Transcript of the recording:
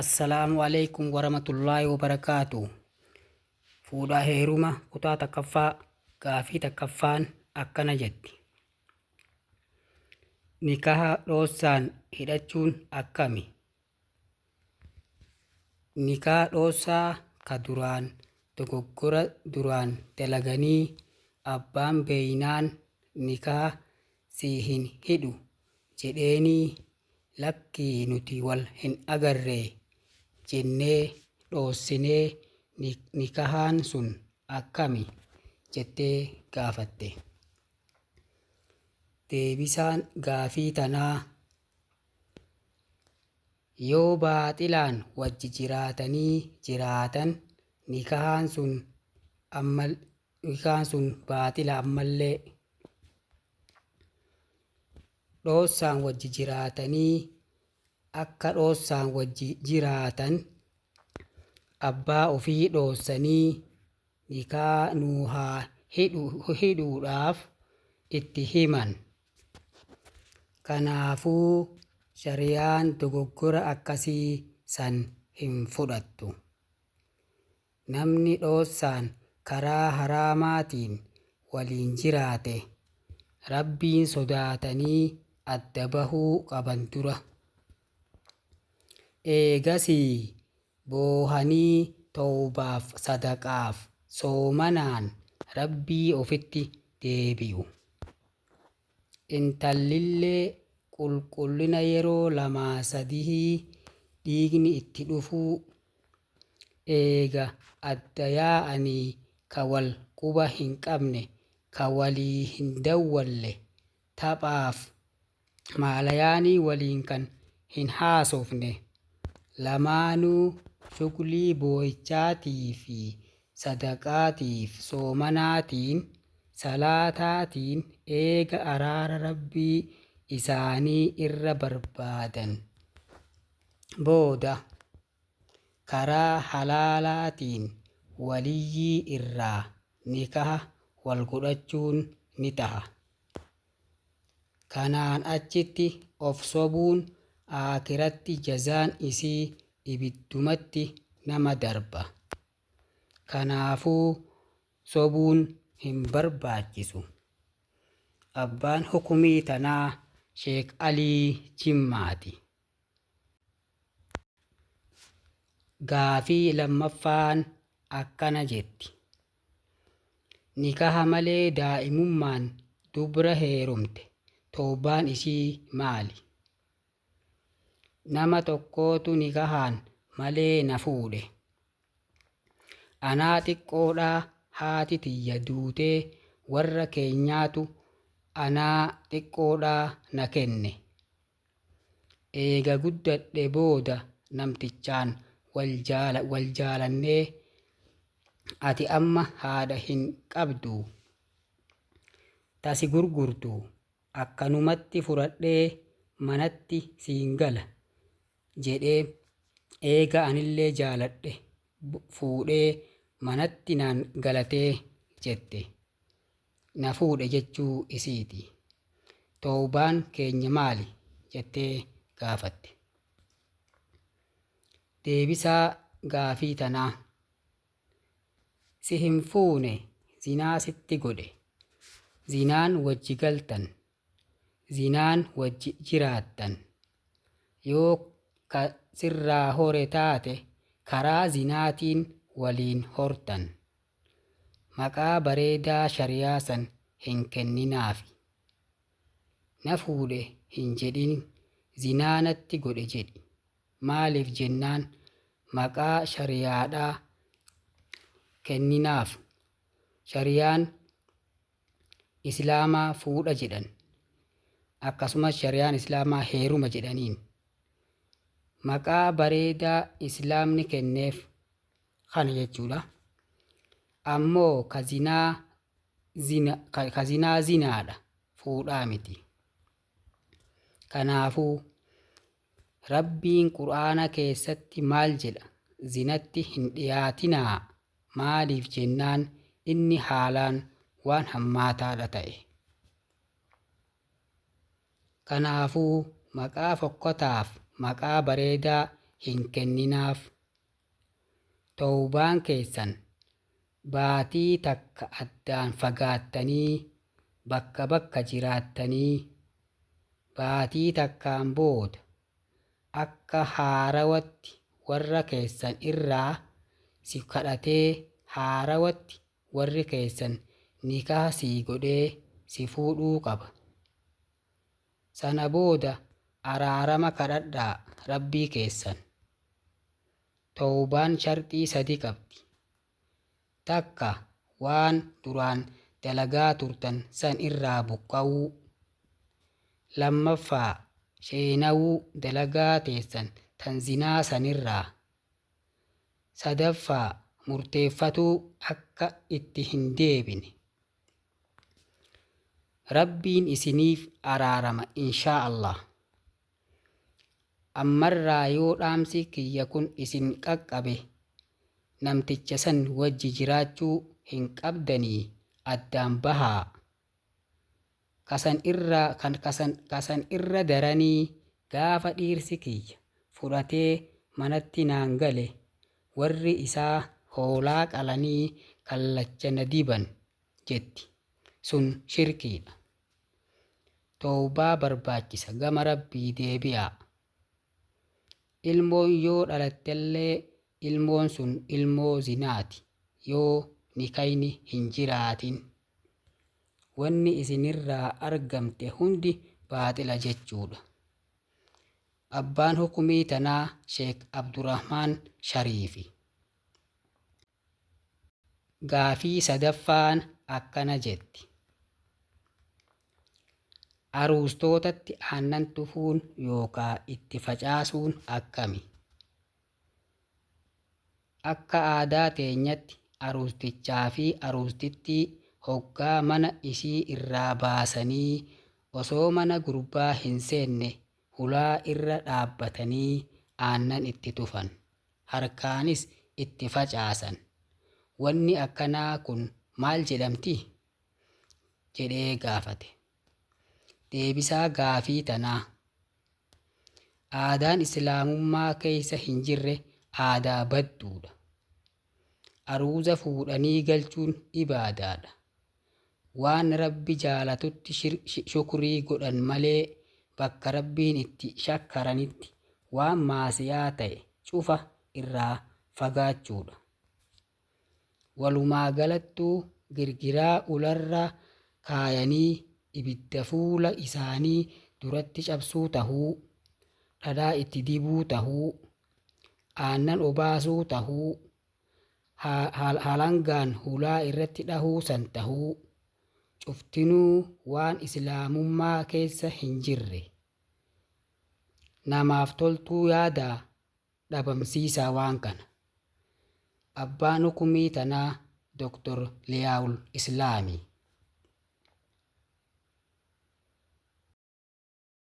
Assalaamu alaikum warahmatullaahi wabarakaatu. Fuudhaa heeruma kutaa takkaffaa gaafii takkaffaan akkana jetti. Nikaha dhoossaan hidhachuun akkami? Nikaa dhoossaa ka duraan dogoggora duraan dalaganii abbaan beeynaan nikaa si hin hidhu jedheenii lakkii nuti wal hin agarree jennee dhoossinee nikahaan sun akkami jettee gaafatte. Deebisaan gaafii tanaa yoo baaxilaan wajji jiraatanii jiraatan nikahaan sun baaxila ammallee. Dhoossaan wajji jiraatanii akka dhoossaan wajji jiraatan abbaa ofii dhoossanii nikaa nuu haa hidhuudhaaf itti himan. Kanaafuu shariyaan dogoggora akkasii san hin fudhattu. Namni dhoossaan karaa haraamaatiin waliin jiraate Rabbiin sodaatanii adda bahuu qaban dura. Eegasii boohanii tawbaaf sadaqaaf soomanaan Rabbii ofitti deebi'u. Intallillee qulqullina yeroo lamaa sadihii dhiigni itti dhufuu eega adda yaa'anii ka wal quba hin qabne ka walii hin dawwalle taphaaf maalayaanii waliin kan hin haasofne lamaanuu shuglii boo'ichaatii fi sadaqaatiif soomanaatiin salaataatiin eega araara Rabbii isaanii irra barbaadan booda karaa halaalaatiin waliyyii irraa nikaha wal godhachuun ni taha. Kanaan achitti of sobuun aakiratti jazaan isii ibiddumatti nama darba. Kanaafuu sobuun hin barbaachisu. Abbaan hukumii tanaa Sheek Alii Jimmaati. Gaafii lammaffaan akkana jetti. Nikaha malee daa'imummaan dubra heerumte tawbaan isii maali? Nama tokkootu nikahaan malee na fuudhe. Anaa xiqqoodhaa haati tiyya duutee warra keenyaatu anaa xiqqoodhaa na kenne. Eega guddadhe booda namtichaan wal jaalannee ati amma haadha hin qabdu tasi gurgurtu akkanumatti fudhadhee manatti siin gala jedhee eega anillee jaaladhe fuudhee manatti naan galatee jette. Na fuudhe jechuu isiiti. Tawbaan keenya maali jettee gaafatte. Deebisaa gaafii tanaa. Si hin fuune zinaa sitti godhe. Zinaan wajji galtan. Zinaan wajji jiraattan. Yoo ka sirraa hore taate karaa zinaatiin waliin hortan. Maqaa bareedaa shariyaa san hin kenninaafi. Na fuudhe hin jedhin zinaa natti godhe jedhi. Maaliif jennaan maqaa shariyaadhaa kenninaaf. Shariyaan Islaamaa fuudha jedhan. Akkasumas shariyaan Islaamaa heeruma jedhaniin. Maqaa bareedaa Islaamni kenneef kana jechuudha. Ammoo ka zinaa zina ka zinaa zinaadha fuudhaa miti. Kanaafuu Rabbiin Qur'aana keessatti maal jedha? Zinatti hin dhiyaatinaa maaliif jennaan inni haalaan waan hammaataadha ta'e. Kanaafuu maqaa fokkotaaf maqaa bareedaa hin kenninaaf. Tawbaan keessan baatii takka addaan fagaattanii bakka bakka jiraattanii baatii takkaan booda akka haarawatti warra keessan irraa si kadhatee haarawatti warri keessan nikaa sii godhee si fuudhuu qaba. Sana booda araarama kadhadhaa Rabbii keessan. Tawbaan sharxii sadi qabdi. Takka, waan duraan dalagaa turtan san irraa buqqa'uu. Lammaffaa, sheenawuu dalagaa teessan tan zinaa sanirraa. Sadaffaa, murteeffatuu akka itti hin deebine. Rabbiin isiniif araarama inshaa Allah. Ammarraa yoo dhaamsi kiyya kun isin qaqqabe, namticha san wajji jiraachuu hin qabdanii, addaan bahaa. Kasan irra kan kasan kasan irra daranii gaafa dhiirsi kiyya fudhatee manatti naan gale warri isaa hoolaa qalanii kallacha na diban jetti. Sun shirkiidha. Tawbaa barbaachisa, gama Rabbii deebi'aa. Ilmoon yoo dhalattellee ilmoon sun ilmoo zinaati yoo nikayni hin jiraatin. Wanni isinirraa argamte hundi baaxila jechuudha. Abbaan hukumii tanaa Sheek Abdurrahmaan Shariifi. Gaafii sadaffaan akkana jetti. Aruustootatti aannan tufuun yookaa itti facaasuun akkami? Akka aadaa teenyatti aruustichaa fi aruustittii hoggaa mana isii irraa baasanii osoo mana gurbaa hin seenne hulaa irra dhaabbatanii aannan itti tufan. Harkaanis itti facaasan. Wanni akkanaa kun maal jedhamti? Jedhee gaafate. Deebisaa gaafii tanaa. Aadaan Islaamummaa keessa hin jirre aadaa badduudha. Aruuza fuudhanii galchuun ibaadaadha. Waan Rabbi jaalatutti shukrii godhan malee bakka Rabbiin itti shakkaranitti waan maasiyaa ta'e cufa irraa fagaachuudha. Walumaa galattuu girgiraa ularra kaayanii ibidda fuula isaanii duratti cabsuu tahuu, dhadhaa itti dibuu tahuu, aannan obaasuu tahuu, halangaan hulaa irratti dhahuu san tahuu, cuftinuu waan Islaamummaa keessa hin jirre. Namaaf toltuu yaadaa dhabamsiisaa waan kana. Abbaan hukumii tanaa Dr. Liyaa'ul Islaami.